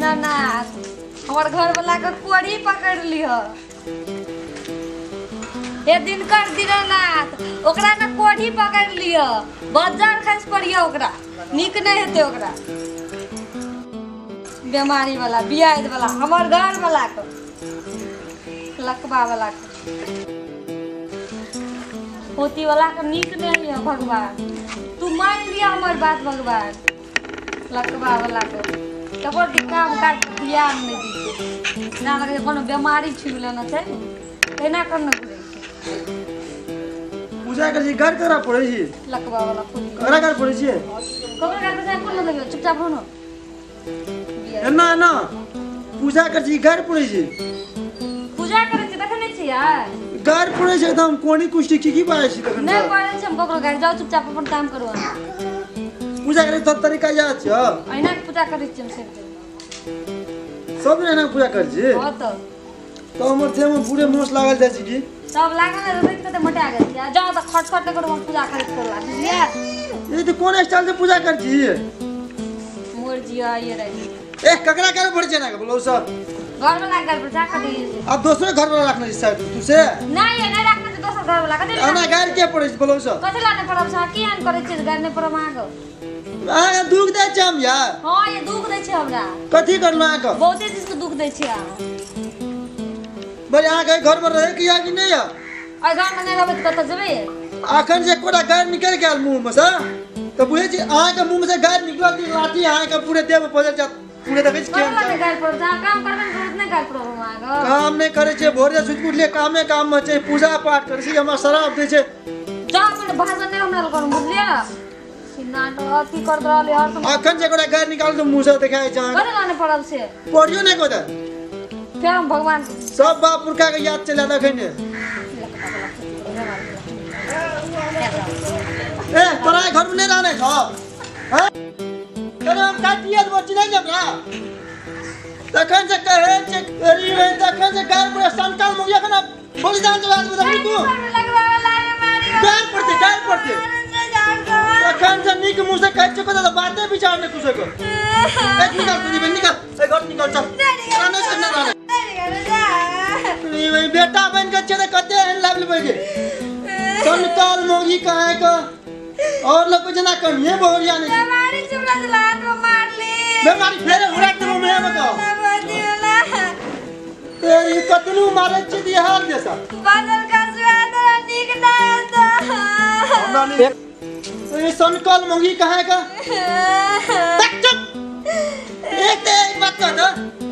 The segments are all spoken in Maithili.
दीनानाथ हमर घर वाला के कोड़ी पकड़ लिह। हे दिनकर दीनानाथ ओकरा न कोढ़ी पकड़ लिह, बजार खस पड़िय ओकरा, नीक नहीं हेतै ओकरा। बीमारी वाला बियाद वाला हमर घर वाला के लकबा वाला के पोती वाला के नीक नहीं है भगवान, तू मान लिया हमर बात भगवान। लकबा वाला के कबर के काम काज ध्यान नहीं दी ना लगे कोनो बीमारी छू लेना छै एना करना घुरे। पूजा कर छी घर करा पड़ै छी लकबा वाला पूजा करा कर पड़ै छी ककर घर पे कोन लगे चुपचाप रहो न। एना एना पूजा कर छी घर पड़ै छी पूजा करै छी देखै नै छी यार घर पड़ै छै त हम कोनी कुष्टी की की बाजै छी तखन नै पड़ै छै हम ककरो घर जाउ चुपचाप अपन काम करू। पूजा करे त तरीका याद छ एना के पूजा करै छी हम सब दिन सब दिन एना पूजा कर छी। हां त तो हमर देह में पूरे मोस लागल जाय छै की सब लागल रहै त मोटा गेल छी। जाउ त खट खट करू हम पूजा करैत करला बुझलियै। ई त कोन स्टाइल से पूजा कर छी मोर जिया ये रही ए ककरा करे पड़ै छै ना के बोलो सब घर वाला घर पर जा कदी अब दोसर घर वाला रखने छै शायद तू से नहीं ये नहीं रखने छै दोसर घर वाला कथि एना घर के पड़ै छै बोलो सब कथि ला नै पड़ब सा की एहन करै छै घर नै पड़ब अहाँ के अहाँ दुख दै छै हम यार। हां ये दुख दै छै हमरा कथि करलो अहाँ के बहुते चीज के दुख दै छै अहाँ भाई अहाँ के घर पर रहे कि या कि नहीं या आ घर में नहीं रहबै त कतऽ जेबै। अखन जे कोटा गार निकल गेल मुंह में से त बुझै छी अहाँ के मुंह में से गार निकलत लाठी अहाँ के पूरे देह में पजल जात पूरे देखै छी केहन गार पर जा काम करबै त नहीं गार पर अहाँ के काम नहीं करै छै भोरे सुति उठले कामे काम में छै पूजा पाठ करै छी हमरा शराब दै छै जा अपन भाषण नहीं हमरा करू बुझलियै सिनाट अथी कर रहल हर समय। अखन जे कोटा गार निकाल त मुंह से देखाय छै कथि लाने पड़ल से पढ़ियो नहीं कोटा फेर हम भगवान सब बाप पुरखा के याद चला देखै ने। ए तोरा घर में नहीं रहने छ हां तोरा हम काटिए देबो चिन्है छै हमरा तखन से कहै छै अरे रे तखन से गार पर संकल मुगिया कना बलिदान चला देबो तखन तू गार पड़ते गार पड़ते तखन से नीक मुंह से कहै छै त बाते विचार नै कुछो को एक निकाल तू निकाल ए घर निकाल चल रहने से न रहने नहीं बेटा बन के छै त कते एहन लाभ लेबै के संकल मोगी कहे का और लोग जना कनिए बहुरिया नहीं बीमारी चुमला लात में मार ली बीमारी फेरे उड़ा देबो मैं बताओ तेरी कतनु मारे छी बिहार जैसा बादल का स्वाद नीक ना आता ये संकल मोगी कहे का चुप एक ते एक बात कह दो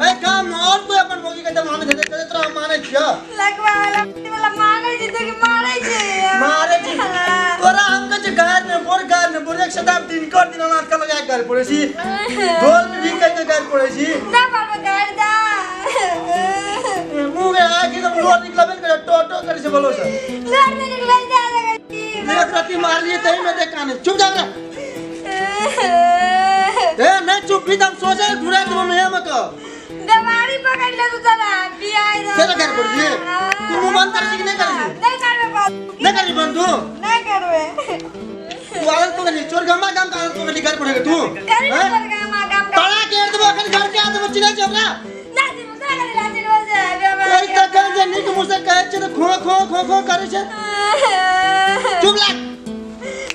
ए काम और कोई अपन मोगी के माने दे ते तोरा माने छियो लगवा वाला वाला माने छी त मारे छी मारे छी तोरा हम के जे गार में बोर गार में बोर एक सदाम दिन कर दिन अनाथ के लगा गार पड़े छी ढोल में भी कह के गार पड़े छी ना बाबा गार दा मुंह के आके तो लोर निकलबे करे टो टो करे से बोलो सर लोर में निकल जा लगे छी एक राती मार लिए तही में देख काने चुप जा रे ए नहीं चुप भी दम सोचे घुरा दो में हम को बीमारी पकड़ ले तू चला बियाह तेरा घर पर जी तू मुंह बंद कर छी कि नहीं कर छी नहीं करबे बंद नहीं करबी बंद तू नहीं करबे तू आदत पकड़ ली चोर गमा गाम का आदत पकड़ ली घर पड़ेगा तू चोर गमा गाम का तड़ा के देबो अखन घर के आ देबो चिन्है छै हमरा ना जी मुसा करे ला चिन्हबो छै बीमारी ए तखन जे नीक मुंह से कहै छै त खो खो खो खो करै छै चुप लाग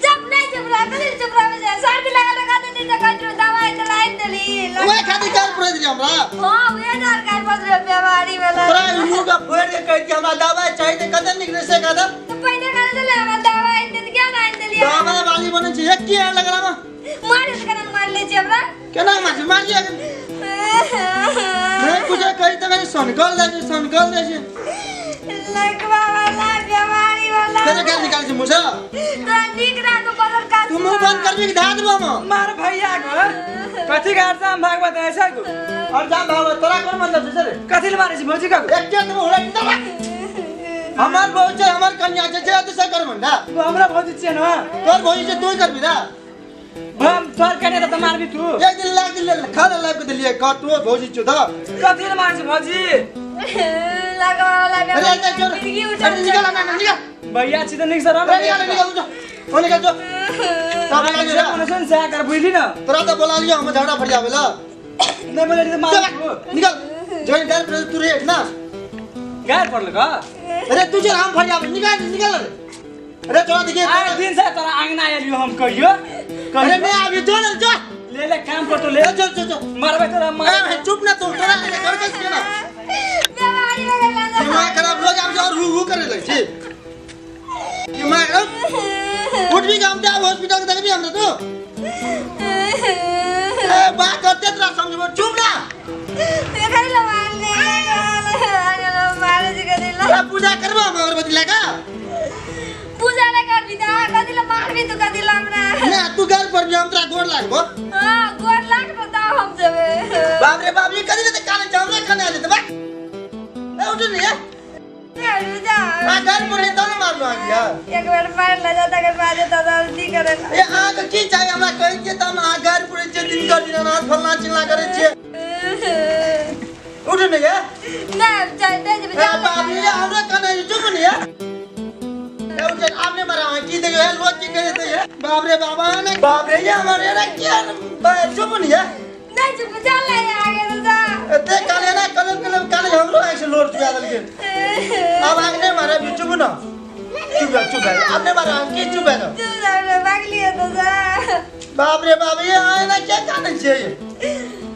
चुप नहीं चुप रह कथि चुप रह जे सर्दी लागल लगा देली त कहत दवाई चलाई देली ओए खातिर घर पड़े दिली हमरा हां ओए डर घर पर बीमारी वाला तोरा ई मुंह का फोड़ के कहै कि हमरा दवाई चाहिए त कते निकले से कदम त पहिले कह देले हमरा दवाई दे के ना आइन देली दवाई वाली बनै छै एक की लगला मा मारे त केना मार ले छी हमरा केना मार मारिए नहीं कुछ कहि त कहि सनकल जाइ छै सनकल जाइ छै लगवा वाला बीमारी वाला तेरे घर निकाल छै मुंह से तोरा नीक राख बदल का तू मुंह बंद करबी कि धा देबो हम मार भैया को कथि घर से हम भागवत ऐसा को और जा भागवत तोरा कोन मतलब छै रे कथि ले मारे छी भौजी का एक के देबो होड़ा हमर भौजी छै हमर कन्या छै जे से कर भन्दा तू हमरा भौजी छै न तोर भौजी छै तू करबी ना हम तोर कन्या त मारबी तू एक दिन लाख दिन खा ले लाख देलिए का तू भौजी छौ त कथि ले मारे छी भौजी लगवा वाला अरे अरे निकल ना निकल भैया छी त निक से रह निकल निकल जो ओ निकल जो तब सुन से कर बुझली न तोरा त बोला लियो हम झगड़ा फरियाबे ल नहीं बोले तो मार निकल जवन गार पर तू रे ना गार पड़ल का अरे तू चल हम फरिया निकल निकल अरे तोरा देखिए आए दिन से तोरा आंगना आलियो हम कहियो अरे मैं अभी जो जो ले ले काम पर तो ले चल चल चल मारबे तोरा मार चुप ना तू तोरा कर के ना बीमारी हो गेल दिमाग खराब हो जाम और रू रू करे लगे छी दिमाग उठ भी काम दे हॉस्पिटल के देखबी हमरा तू ए बात करते तोरा समझबो चुप ना देखै ल मार ले मारे जी के दिल तोरा पूजा करबो हम अगरबत्ती लगा पूजा ना करबी त कथि ल मारबी तू कथि ल हमरा ना तू गाल पर भी हम तोरा गोर लागबो हां गोर लागबो त हम जेबे बाप रे बाप ये कथि त काने जामरा खाने आ जेते बा ए उठ रे जा आ गाल पर तो ना मारलो आ गया एक बार मार ल जा तकर बाद त जल्दी करे ए आ के की चाही हमरा कहै छियै त हम आ गाल पर जे दिन कर दिन ना फलना चिल्ला करै छियै उठ ने ये ना चाहे दे जेबे ए बाप रे हमरा काने चुप ने ये आपने मारा की देखो है लोग की कहते हैं बाप रे बाबा ने बाप रे ये हमारे ना क्या चुप नहीं है नहीं चुप चल ले आगे तो जा एते काले ना कलम कलम काले हमरो ऐसे लोर चुका दल के अब आगे नहीं मारा भी चुप ना चुप चुप आपने मारा की चुप है चुप जा रे भाग लिए तो जा बाप रे बाप ये आए ना क्या काने चाहिए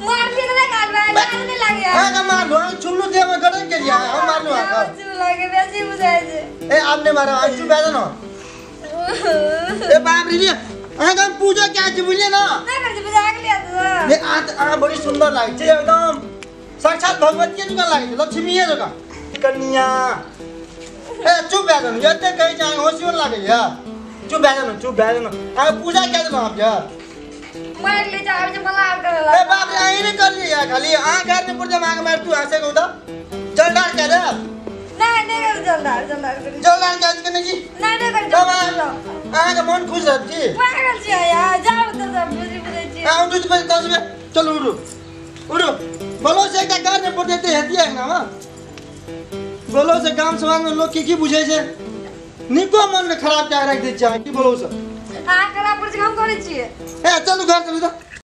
मार लिए तो गाल में मारने लगे हां का मार लो चुल्लू दे में गड़न के लिया हम मार लो आ चुप लगे बेसी बुझाय छै ए आपने मारा चुप है ना ए बाप रे अहाँ के पूजा क्या छै बुझलिए ना नहीं कर बुझा के लिया तो ए आ बड़ी सुंदर लागे छै एकदम साक्षात भगवती जकाँ लागे छै लक्ष्मीए जकाँ कन्या ए चुप भए जानु एते कहै छै अहाँ होशियार लागे या चुप भए जानु चुप भए जानु अहाँ पूजा क्या देलहुँ आप या मार ले जा आब जे मलार करे ए बाप रे अहीं ने कर लिया खाली अहाँ घर ने पुर जमा के मार तू हंसे कहू त जलदार कह दे नहीं नहीं कर जलदार जलदार कर जलदार कह दे नहीं जी नहीं नहीं कर अहाँ के मन खुश रहत जी पागल छी यार जाओ तो सब बुझि बुझै छी हां उठु बजे 10 बजे चलू उठु उठु बोलो से एकटा घर ने पुर देते हेतिए ना हां बोलो से गाम समाज में लोग की की बुझै छै निको मन ने खराब क्या राख दै छै की बोलो से हां खराब पर हम करै छी ए चलू घर चलू त